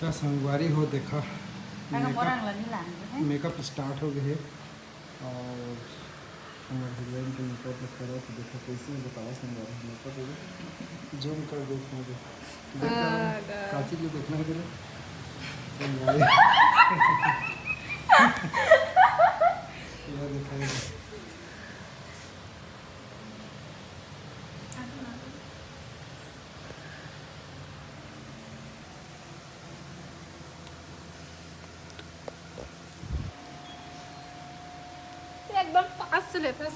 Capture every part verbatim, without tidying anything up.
त संगवारी हो, देखा, मेकअप, मेकअप start हो गए हे। और हमर हीरोइन के मेकअप करत, देखा कैसे, बतावा संगवारी, मेकअप हो गए। जूम कर देखना दे। देख रहा हूँ, काची को देखना है तेरे? संगवारी। यह देखा है। एकदम पास से लेथस।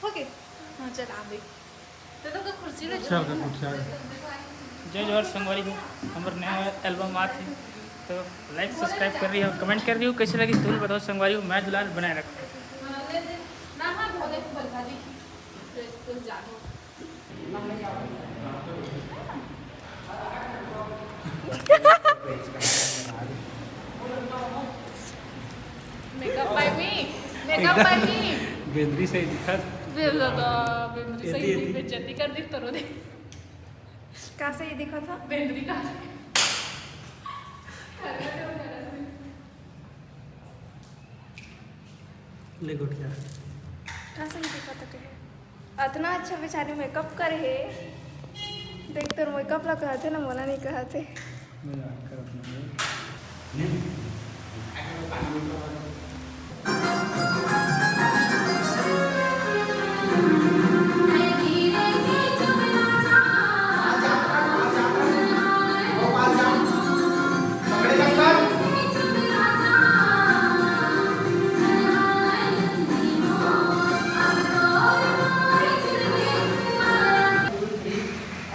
ओके, हाँ, चल, आ गई। तो, तो कुर्सी ले चल, चल। कुर्सी आ गई। जय जोहार संगवारी हो, हमर नया एल्बम आत हे, तो लाइक सब्सक्राइब कर रही हो, कमेंट कर रही हो, कैसे लगी तू बताओ संगवारी हो, मैं दुलार बनाए रखो। ना, हाँ, धो दे, बलका दी। Makeup by me, makeup by me। बेंदरी सही दिखत। बेंदरी सही एती, एती। दिखत, बेइज्जती कर दी तोरो दे। का सही दिखत था? बेंदरी का। ले गोठिया। का सही दिखत कहे? अतना अच्छा बेचारी मेकअप करे हे। देख, तोर मेकअप ला कहत हे ना, मोला नहीं कहत हे। मजाक करत हूँ।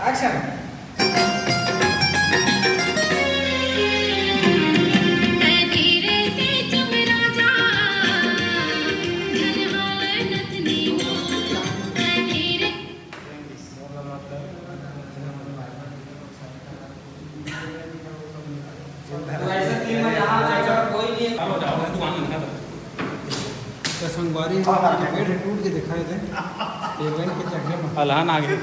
Action। तो संगवारी हो, पेड़ टूट के दिखाई दे। ये बहन के चढ़ने में अलहन आ गए।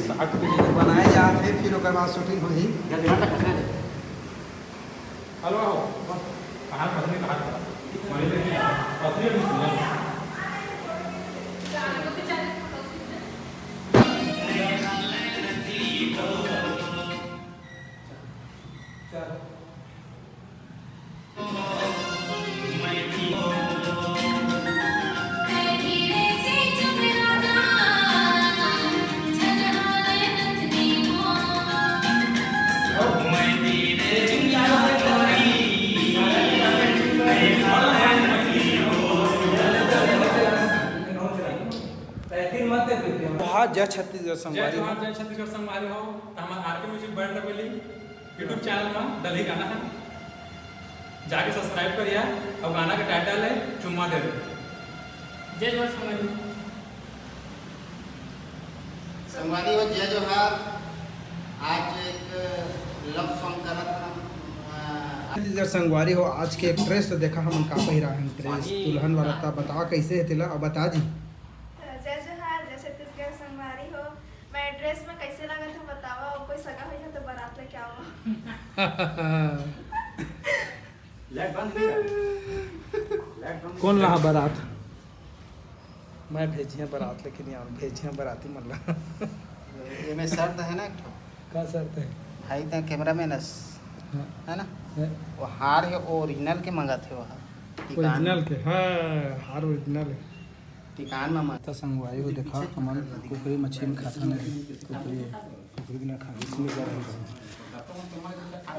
साग पीले बनाए जात हे, फिर ओकर बाद shooting होही। हेलो, आओ। कहाँ पत्नी कहाँ? पत्नी अभी सुना। जोहार, जय छत्तीसगढ़ संगवारी हो। जय जोहार, जय छत्तीसगढ़ संगवारी हो। त हमर आर के music band Rabeli YouTube channel में डलही गाना है, जाके सब्सक्राइब करिया। और गाना के टाइटल है चुम्मा दे दे। जय जोहार संगवारी। संगवारी हो, जय जोहार। आज एक लव सॉन्ग करत हन, अ, छत्तीसगढ़ संगवारी हो, आज के एक्ट्रेस तो देखा हमन का पहिरा है, ड्रेस दुल्हन वाला। ता बतावा कैसे है तेला, अब बता जी। जय जोहार, जय छत्तीसगढ़ संगवारी हो। मैं ड्रेस में कैसे लागत हूँ बतावा, और कोई सगा होइहा तो बारात लेके आवा। लाइट बंद नहीं कर। लाइट बंद कौन नहीं कर। लाहा बारात? मैं भेजिया बारात, लेकिन यार भेजिया बाराती मन ला। एमे शर्त है ना एक ठो। का शर्त है? भाई, तैं कैमरामैन अस, हाँ। है ना? है। वो हार है, वो ओरिजिनल के मंगत है, वो हार। टिकान ओरिजिनल के, हाँ, हार ओरिजिनल है। टिकान में मत। त संगवारी हो, देखा, हमन कुकरी मछली में खाता नहीं, कुकरी है। कुकरी बिना खा, इसमें क्या रहता है?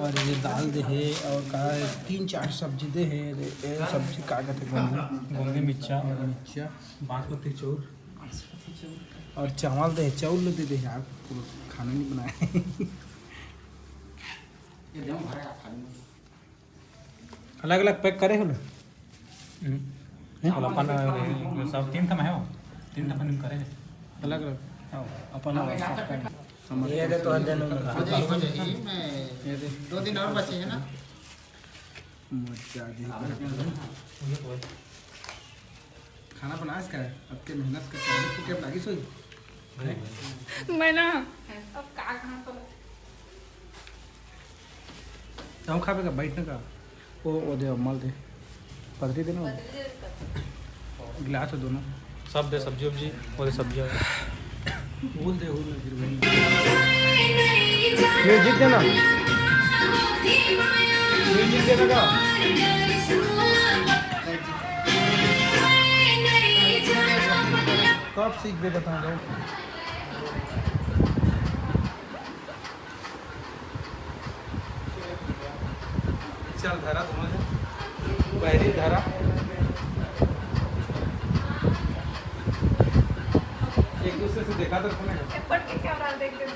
और ये दाल दे हे, और का है, तीन चार सब्जी दे हे। ये सब्जी का कहते हैं? गोंदली, गोंदली मिर्चा और मिर्चा, बासमती चाउर। और चावल दे, चावल दे दे यार, पूरा खाना नहीं बनाया। ये दे, भाई, आप खाली मत। अलग-अलग पैक करे हो ना? हम्म। हैं? और अपन, अ, सब तीन ठन है वो। तीन ठन अपन करे हैं। अलग-अलग। हाँ। अपन अलग सब पैक। ये दे तो हर दिन में। हो जाए, हो जाए। ये मैं ये दे। दो दिन और बचे हैं ना? मजा आ जाए। खाना बनास का, अब के मेहनत कर, तू के लागिस होई? मैं ना, अब का कहाँ पर बैठ ना का? ओ, ओ दे, मल दे। पतरी दे ना। गिलास हो दोनों। सब दे, सब्जी उब्जी, वो दे सब्जी। बोल दे, बोल दे, फिर वही। म्यूजिक देना। म्यूजिक देना का? कब सीख बे, बता दो। चल धरा दोनों झन, बहरी धरा, एक दूसरे से देखा तो सुने। पट के कैमरा देख के